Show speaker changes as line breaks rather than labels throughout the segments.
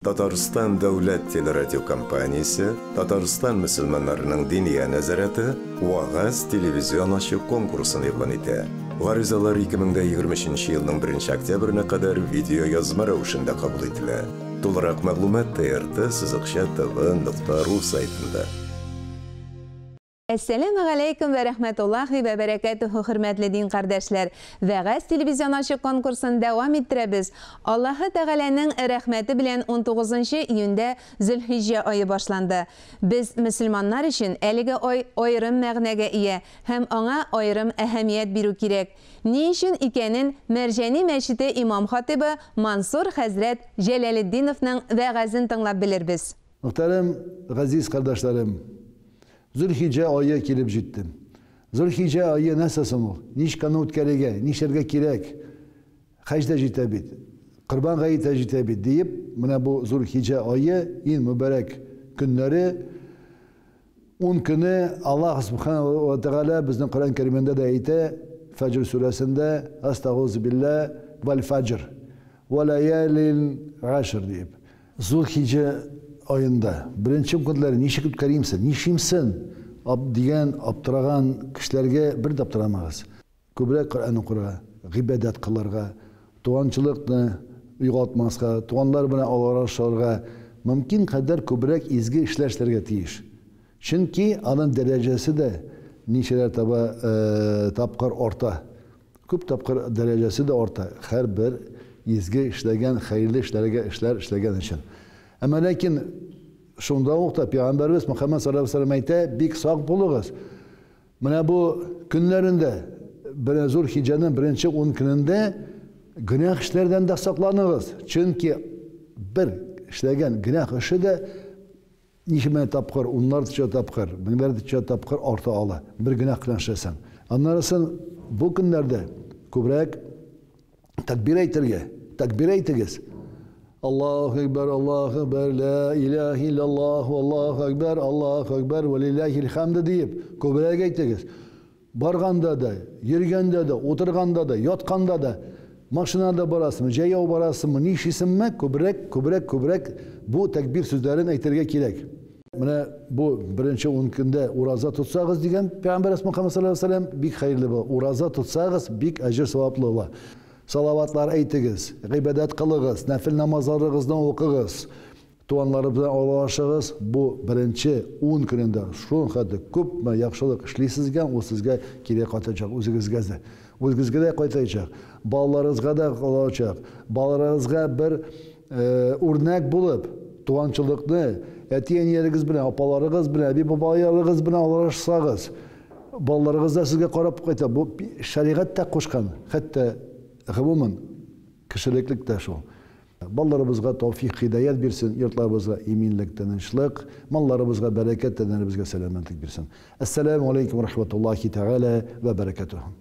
Татарстан дәүләт телерадиокомпаниясе, Татарстан мөселманнарының Диния нәзарәте Вәгазь телевизион ачык конкурсын игълан итә. Гаризалар 2023 елның 1 октябренә кадәр видеоязма рәвешендә кабул ителә. Тулырак мәгълүмат TRT сызыкча tv нокта ру сайтында.
Әссәләмегаләйкүм вә рәхмәтуллаһи вә бәрәкәтүһү, хөрмәтле дин кардәшләр! Вәгазь телевизион ачык конкурсын дәвам иттерәбез. Аллаһы Тәгаләнең рәхмәте белән унтугызынчы июньдә Зөлхиҗҗә ае башланды. Без, мөселманнар өчен әлеге ай аерым мәгънәгә ия һәм аңа аерым әһәмият бирү кирәк. Ни өчен икәнен Мәрҗани мәчете имам-хатыйбы Мансур хәзрәт Җәләлетдиновның вәгазен тыңлап белербез.
Мөхтәрәм газиз кардәшләрем! Зөлхиҗә ае килеп җитте. Зөлхиҗә ае нәрсә соң ул? Ничек аны үткәрергә, нишләргә кирәк? Хаҗ да җитә бит, Корбан гаете дә җитә бит, диеп, менә бу Зөлхиҗә ае, иң мөбарәк көннәре, ун көне Аллаһ Субхана ва Тәгалә безнең Коръән Кәримендә дә әйтә, Фәҗр сүрәсендә, Әстәгузу билләһ, вәл фәҗр, вә ләялин гашр диеп. Зулхиҗә аенда беренче көннәрен ничек үткәримсен, нишлимсен дигән аптыраган кешеләргә бер дә аптырамагыз. Күбрәк Коръән укырга, гыйбадәт кылырга, туганчылыкны югалтмаска, туганнар белән аралашырга, мөмкин кадәр күбрәк изге эшләр эшләргә тиеш. Чөнки аның дәрәҗәсе дә ничәләр таба тапкыр арта. Күп тапкыр дәрәҗәсе дә арта, һәрбер изге эшләгән, хәерле эшләргә эшләр эшләгән өчен. Әмма ләкин шунда ук та пәйгамбәребез Мөхәммәд саллаллаһу алейһи ва сәлләм әйтә, бик сак булыгыз. Менә бу көннәрендә, бер зур хиҗәнең беренче ун көнендә гөнаһ эшләрдән дә сакланыгыз. Чөнки бер эшләгән гөнаһ эше дә Ничәмә тапкыр, уннарча тапкыр, меңнәрчә тапкыр арта ала, бер гөнаһ белән эшләсәң. Аннарысын бу көннәрдә күбрәк тәкбир әйтергә, тәкбир әйтегез. Аллаһу әкбәр, Аллаһу әкбәр, ла илаһа иллаллаһ, Аллаһу әкбәр, Аллаһу әкбәр, вә лиллаһил хамд диеп, күбрәк әйтегез. Барганда да, йөргәндә дә, утырганда да, ятканда да, машинада барасыңмы, җәяү барасыңмы, нишлисеңме, күбрәк, күбрәк, күбрәк бу тәкбир сүзләрен әйтергә кирәк. Менә бу беренче ун көндә ураза тотсагыз, дигән Пәйгамбәребез Мөхәммәд саллаллаһу алейһи ва сәлләм, бик хәерле була. Ураза тотсагыз, бик әҗер-саваплы була. Салаватлар әйтегез, гыйбадәт кылыгыз, нәфел намазларыгызны укыгыз. Туганнары белән аралашыгыз, бу беренче ун көнендә шул хәтле күпме яхшылык эшлисез икән, ул сезгә кире кайтачак, үзегезгә дә. Үзегезгә дә кайтачак, балаларыгызга да калачак. Балаларыгызга бер үрнәк булып, туганчылыкны әти-әниләрегез белән, апаларыгыз белән, әби-бабайларыгыз белән аралашсагыз, балаларыгыз да сезгә карап кайта. Бу шәригать тә кушкан, хәтта гомумән кешелеклек тә шул. Балаларыбызга тәүфыйк, һидаять бирсен, йортларыбызга иминлек, тынычлык, малларыбызга бәрәкәт, тәннәребезгә сәламәтлек бирсен. Әссәләмү алейкүм вә рахмәтуллаһи тәгалә вә бәрәкәтүһү.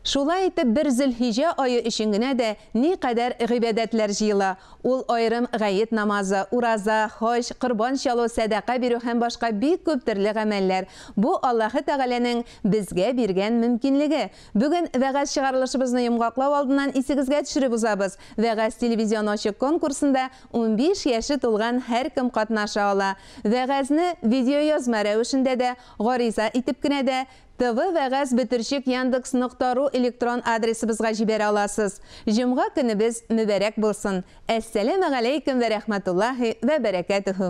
Шулай итеп, бер Зөлхиҗә ае өчен генә дә никадәр гыйбадәтләр җыела. Ул аерым гает намазы, ураза, хаҗ, корбан чалу, сәдака бирү һәм башка бик күп төрле гамәлләр. Бу Аллаһы Тәгаләнең безгә биргән мөмкинлеге. Бүген вәгазь чыгарылышыбызны йомгаклау алдыннан исегезгә төшереп узабыз, Вәгазь телевизион ачык конкурсында 15 яше тулган һәркем катнаша ала. Вәгазьне видеоязма рәвешендә дә, гариза итеп кенә дә, tvvagaz бөтерчек яндекс нокта ру электрон адресыбызга җибәрә аласыз. Җомга көнебез мөбарәк булсын! Әссәләмегаләйкем вә рәхмәтуллаһи вә бәрәкәтүһү!